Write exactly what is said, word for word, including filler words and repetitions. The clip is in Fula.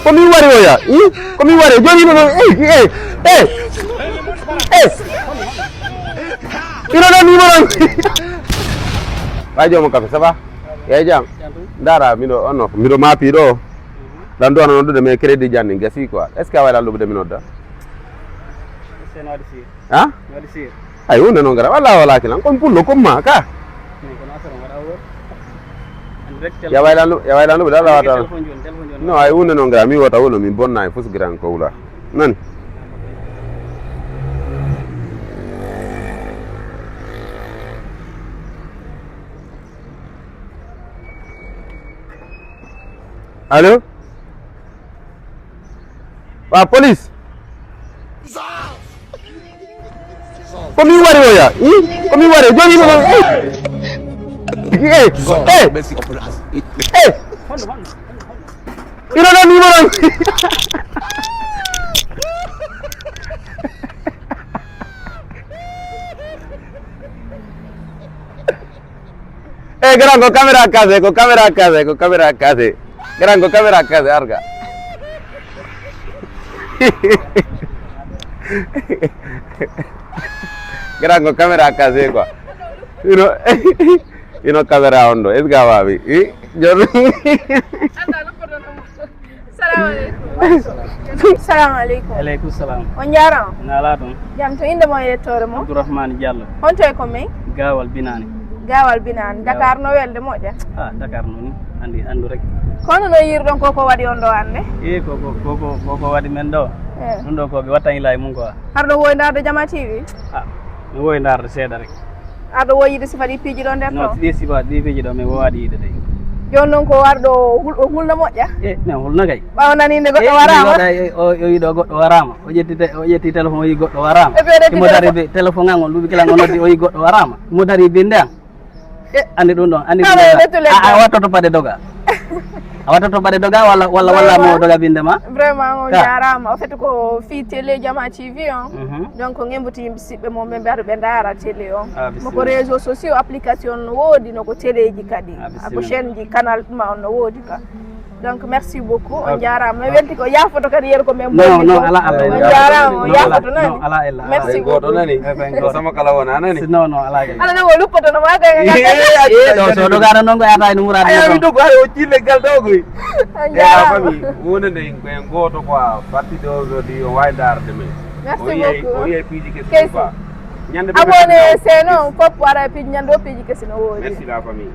Ko min wari oya? Ko min wari? Joni ino ɗo, eh, eh, eh, eh. Ino ɗo numéro. Wa jomo kafe, ça va? Yay jam. Ndara miɗo onno, miɗo mapi ɗo. Dan do non ɗude mais crédit janni gasi quoi. Est-ce que a wayla lubude mi nodda? Ha? Ay hunde non gara walla wala kilan kon pullo comme ma ka. Ya wayla no ya wayla no dala wata. No ay hunde non gara mi wota wolo min bonna e fus gran ko wula. Nani? Allo? Wa police. Ko min wari oya? Ko min wari joni mo? Eh. Eh. Eh. Ino ɗo numéro. Eh, grand ko caméra cassé, ko caméra cassé, ko caméra cassé. Grand ko caméra cassé arga. Grand ko caméra cassé quoi. Ino ino caméra on ɗo est-ce que a wawi? Jon. Salamu aleykum. Salamu aleykum. Aleykum salam. On jarama. Nala ɗon. Jam to inde mo e yettore mo. Abdourahmane Diallo. Honto e ko men? Gawal Binani. Gawal Binani. Dakar no welde moƴƴa? Ah, Dakar no ni. Andi andu rek. Kono no yirɗon koko waɗi on ɗo hande? E koko koko koko waɗi men ɗo. Eh. Ɗum ɗo ko ɓe watta ila e mum quoi. Harɗo woy ndarde Jama T V? Ah, mi woy ndarde seeɗa rek. Aɗo woyide sifa ɗi piiji ɗo nder no to? Ɗi sifa ɗi piiji ɗo mi wowaɗi yiide de. Joni noon ko warɗo o hulno moƴƴa? E min hulna kay. Ɓawa naninde goɗɗo warama. O yiɗo goɗɗo warama o ƴetti o ƴetti téléphone o yi goɗɗo warama. Imo dari be téléphone an on luɓi kala ngo noddi o yi goɗɗo warama imo dari binde an. E andi ɗum ɗon andi a wattoto paɗe doga. A wattoto paɗe doga walla walla walla mo doga binde ma. Vraiment on jarama o fait ko fi télé Jama T V on. Donc ngembuti yimɓe siɓɓe mum ɓe mbiyato ɓe ndaara télé on. Mo ko réseau sociaux application no woodi no ko téléji kadi ako chaîne ji canal ma on no woodi ka. Donc merci beaucoup on jarama mi welti ko yafoto kadi yeru ko men boni non ala ala on jarama on yafoto nani ala ala merci beaucoup nani ko sama kala wona nani non non ala ala no luppoto no ma kay ɗo so dogano non ko yata e numuraɗo ay mi dogo hay o cille gal dogoy on jarama famille wonande en ko en goto quoi parti de aujourd'hui o wawi darde men merci beaucoup o yiyay piiji kesi quoi ñande abonné c'est non fop wara piiji ñande o piiji kesi no woodi merci la famille.